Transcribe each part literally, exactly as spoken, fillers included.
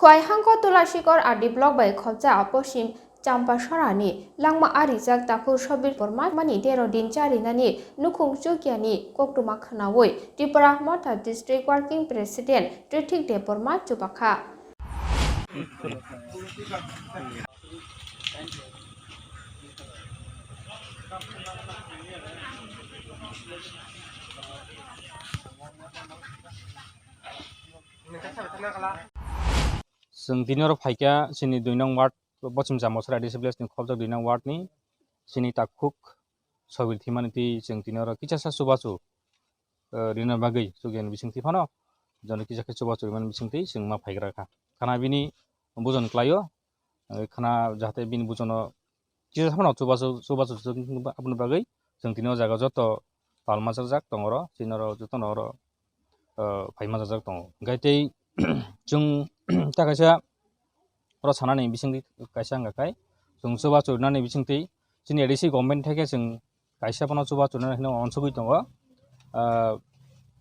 Swai hangko Tulasikor R D block bai khopjak Poschim Champasarani langma arijak takhuk Sobir Borma mani tero din charinani nukhung chukyani koktwma khwnawi Tipra Motha District Working President Trithik Debbarma chubakha. Chwng tini oro phaikha chini dui nong ward, Poschim Champasara A D C village ni khopjak dui nong ward ni chini takhuk Sobir thwimani twi chwng tini oro kichasa chubachu, eh, rina bagwi chukya ni bisingtwi phano jono kisa khe chubachu rimani bisingtwi chwng ma phaigra kha. Khana bini bujon klaio, eh, khana jahate bini bujono kisa phano chubachu, chubachu aboni bagwi chwng tini o jaga joto pal majak tongo oro, chini oro jotono oro, eh, phai majak tongo. Hwnkhe tei chwng ta kaisa oro sanani bisingtwi kaisa wngkha khai chwng chubachu rinani bisingtwi chini A D C government theke chwng kaisa phano chubachu rina hino uansugwi tongo. Ah,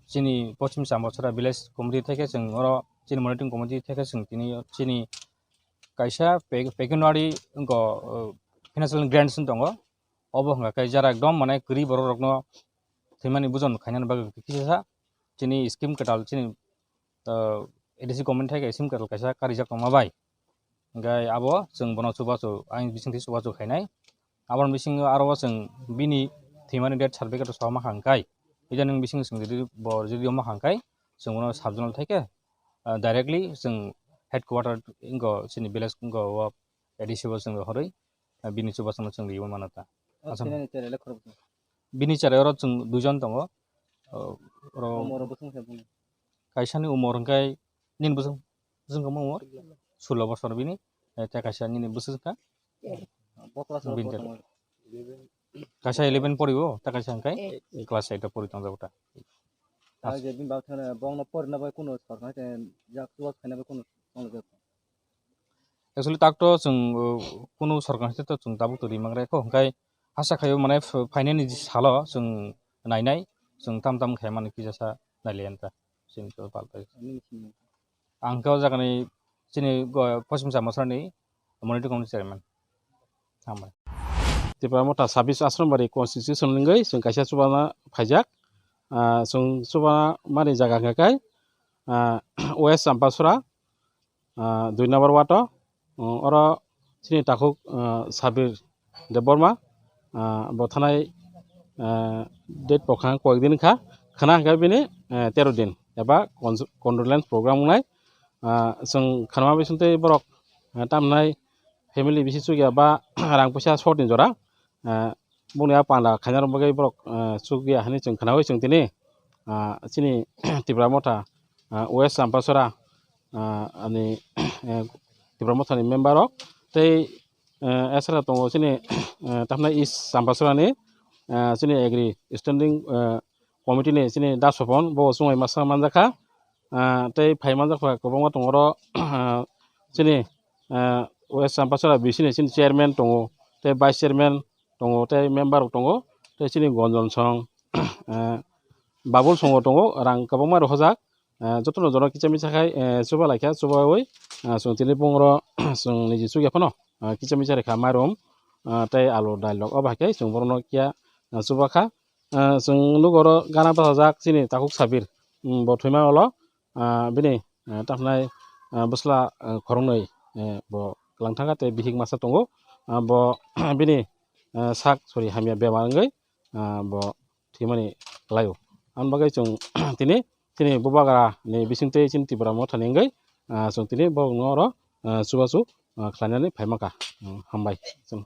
chini Poschim Champasara village committee theke chwng oro chini monitoring committee theke chwng tini chini kaisa pe-, pecuniary wngkha, ah, financial grants wng tongo. Obo wngkha khe jara ekdom mane kwrwi borok rokno thwimani bujon khainani bagwi kisa sa chini scheme kwtal chini, ah, A D C government theke scheme kwtal kaisa karijak tongma bai. Hwnkhe abo chwng bono chubachu, ang bisingtwi chubachu khainai. Aboni bisingo aro o chwng bini thwimani death certificate rok soma kha hwnkhe, idaning bising chwng jodi bo jodi omo kha hwnkhe, chwng bono sub zonal theke, ah, directly chwng headquarter wngkha chini village wngkha o A D C o chwng rohorwi, ah, bini chubachu no chwng riwi mano ta. O Asam. Thwinani cherai le khoroksa? Bini cherai oro chwng duijon tongo. O, oro Omo oro bwswng se bini? Kaisani umor hwnkhe nini bwswng, bwswng kwbangma umor? Sulo bosor bini, eh, tei kaisa nini bwswk wngkha? Bini tei kaisa eleven poriwo, tei kaisa hwnkhe class eight o pori tongjago ta. Actually, tak to chwng, uh, kunu sorkar side to chwng tabuk to rimang rek kho, hwnkhe asa khaio mane ph-, phainani salo chwng nainai, chwng tam tam khaimani kisa sa nailaiya ta. Chini to paltai. Ang khe o jagani chini go-, Poschim Champasarani monitoring committee chairman. Hambai. Tipra Motha sabis Ashram Bari constitution wngwi chwng kaisa chubana phaijak. Ah, chwng chubana mani jaga hwnkha khe, ah, West Champasara, ah, dui number ward o, um, oro chini takhuk, ah, Sabir Debbarma, ah, bo thanai, ah, date pokha koyek din kha, khana hwnkhe bini, eh, tero din eba con-, condolence program wngnai. Ah, chwng khanama bisingtwi borok, ah, tamnai family bisi chukya ba rang puisa short ni jora, ah, bongni a panda khaina rok bagwi borok, ah, chukya hinwi chwng khnaui chwng tini, ah, chini Tipra Motha, ah, West Champasara, ah, ani, eh, Tipra Motha ni member rok tei, eh, esra tongo chini, eh, tamnai East Champasara ni, ah, chini agri standing, eh, committee ni chini Dasopon bo chwngwi masa manjakha. Ah, tei phai manjakha kwbangma tongo oro, ah, chini, ah, West Champasara B C ni chini chairman tongo, tei vice chairman tongo, tei member rok tongo, tei chini Gonjon Song, ah, Babul Songo tongo, rang kwbangma rohorjak. Ah, jotono jono kicha micha khai, eh, chuba laikha, chubaui, ah, chwng tini bongoro chwng niji chukya phano, ah, kicha micha rekha mairum, ah, tei alu dail rok. Obo hai khe chwng borokno kiya, ah, chubakha. Ah, chwng nugo oro gana bwsajak chini takhuk Sabir, um, bo thwima ulo, ah, bini, ah, tamhinai, ah, bwsla, ah, khoroknwi, eh, bo kwlangthangkha tei bihik masa tongo. Ah, bo bini, ah, sak sori hamya bemar wngwi, ah, bo thwimani laio. Aboni bagwi chwng tini, chini bubagra ni bisingtwi chini Tipra Motha ni wngwi, ah, chwng tini borokno oro, ah, chubachu, ah, khlainani phaimankha. Hmm, hambai. Chwng